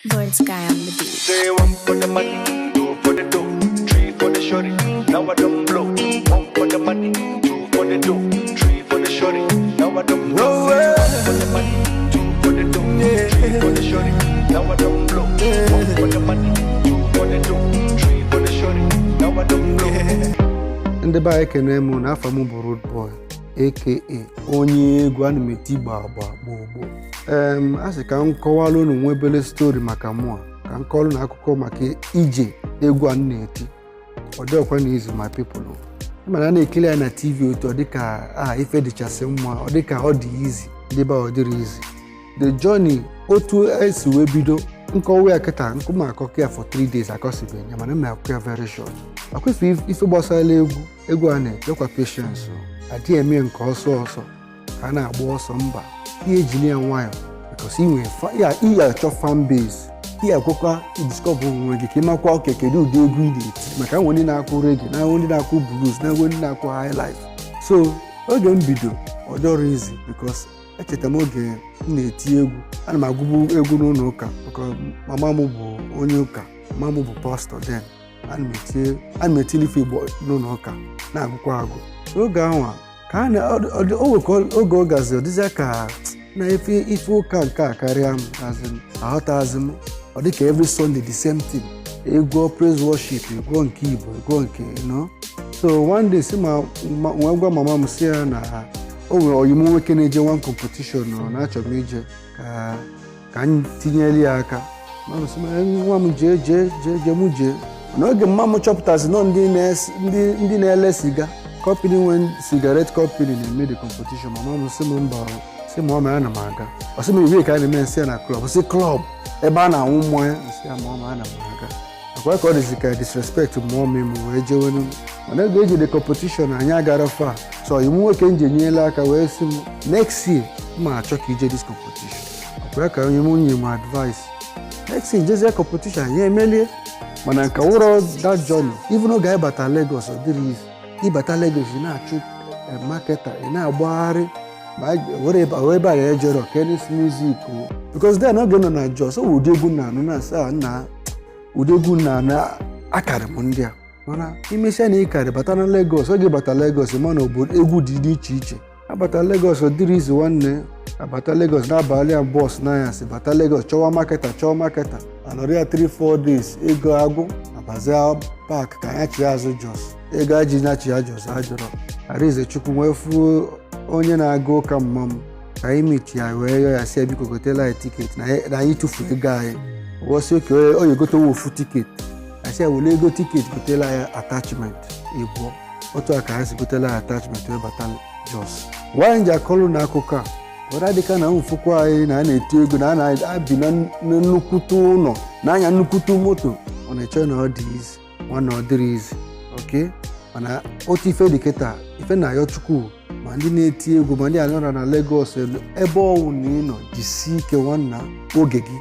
Bird Sky on the beat. Say one for the money, two for the dough, three for the shorty. Now I don't blow. One for the money, two for the dough, three for the shorty. Now I don't blow. One for the money, two for the dough, three for the shorty. Now I don't blow. One for the money, two for the dough, three for the shorty. Now I don't blow. Ndị be anyị, ekene m. Na afọ m bụ Rude Boy, aka onye egwu. Ana m eti gba agba gboo gboo. A sị ka m kọwara unu nwa obere story maka mụa, ka m kọọrọ unu akụkọ maka ije egwu a m na-eti. Ọ dịghịkwa na easy, my people. Mana a na-ekiri ya na TV otu ọ dịka a ife dịchasị mma, ọ dịka ọ dị easy. Ndị be, ọ dịrị easy. The journey, otu esi wee bido nkọwa ya kịta, nkụma akọkọ ya for 3 days akọsibeghị ya, mana m akọ ya very short. Akwefu ife gbasara egwu, egwu a na-echekwa patience o. Adịghị eme nke ọsọ ọsọ ka a na-agba ọsọ, mba. Ihe ejili ya nwayọ, because ị nwere ya ihe achọ fan base, ihe akwụkwọ idiscover onwe gị, ka ị makwa oke kedu ụdị egwu ị na-eti, maka nwe ndị na-akụ reggae, na ndị na-akụ blues, na ndị na-akụ high life. So oge m bido, ọ dọrọ easy, because echeta m oge m na-eti egwu, ana m agụbu egwu n'ụlọ ụka, maka mama m bụ onye ụka, mama m bụ pastọ. Then ana m etili ife Igbo n'ụlọ ụka, na-agụkwa agụ oge ahụ ka a na o nwekwa oge ọ gazi, ọ dịzịa ka na ife ife ụka nke a karịa m, as in, aghọtazi m. Ọ dị ka every Sunday the same thing, egwu praise worship, egwu nke Igbo, egwu nke. So one day, si ma wee gwa mama m, si ya na o nwere ọyị m nwoke na-eje one competition, ọ na-achọ m ije ka m tinyere ya aka. Mama m sị m, "Nwa m, jee, jee, jee, jee." Mụ jee, mana oge mma m chọpụtazi nọ ndị na-ele siga company, nwe cigarette company na-eme the competition. Mama m sị m mba o. Sị m ọma, ana m aga. Ọ sị m ebe ka a na-eme? Nsị ya na club. Sị club ebe a na-anwụ mmanya. Nsị ya ma ọma, ana m aga. Akwa ka ọ dịzi ka disrespect mmụọ m wee jewenu. Mana ego ejide competition, anyị agara fa. So iwu nwoke m ji enyela aka wee sị m, "Next year m ma achọ ka ije this competition." Ọkwa ya ka onye m nye m advice, next year jezie competition, anyị emelie. Mana nke wụrọ that journey, even oge anyị bata Lagos, ọ dịrị easy. Ịbata Lagos, ị na-achụ marketer, ị na-agbagharị ma were ebe a ya ejero Kennis Music o, because then oge nọ na Jos, ọ wụ ụdị egwu na-anụ na-asa nna, ụdị egwu na-anụ akarị m ndị a. Mana imesịa na ịkarị bata na Lagos, oge bata Lagos, ma na obodo egwu dị dị iche iche. Abata Lagos, ọ dịrị izu nwanne. Abata Lagos n'abalị a, bọs n'anyasị, bata Lagos, chọwa marketer, chọwa marketer, anọrọ ya 3-4 days, ego agwụ, abazia park ka anyị chịa azụ Jos. Ego aji na-achị ya Jos ajụrọ. Arize Chukwu wee fuo onye na-aga ụka mma m ka anyị meet ya, wee yọọ ya, sị ya biko gotela anyị ticket na anyị tụfuo ego anyị. Wọsị oke o egotewo ofu ticket. Asị ya were ego ticket gotela ya attachment ịbụọ. Otu a ka anyị si gotela ya attachment wee bata Jos. Nwaanyị ji akọlụ na akụkọ a were dịka na mfụkwa anyị na a na-eti ego na a na-abi na nnukwute ụlọ, na-anya nnukwute moto, ọ na-eche na ọ dị easy. Nwanne, ọ dịrị easy. Oke mana otu ife dị kịta, ife na-ayọ Chukwu, ma ndị na-eti egwu, ma ndị anọrọ na Lagos, ebe ọwụ na ị nọ, jisie ike nwanna. Oge gị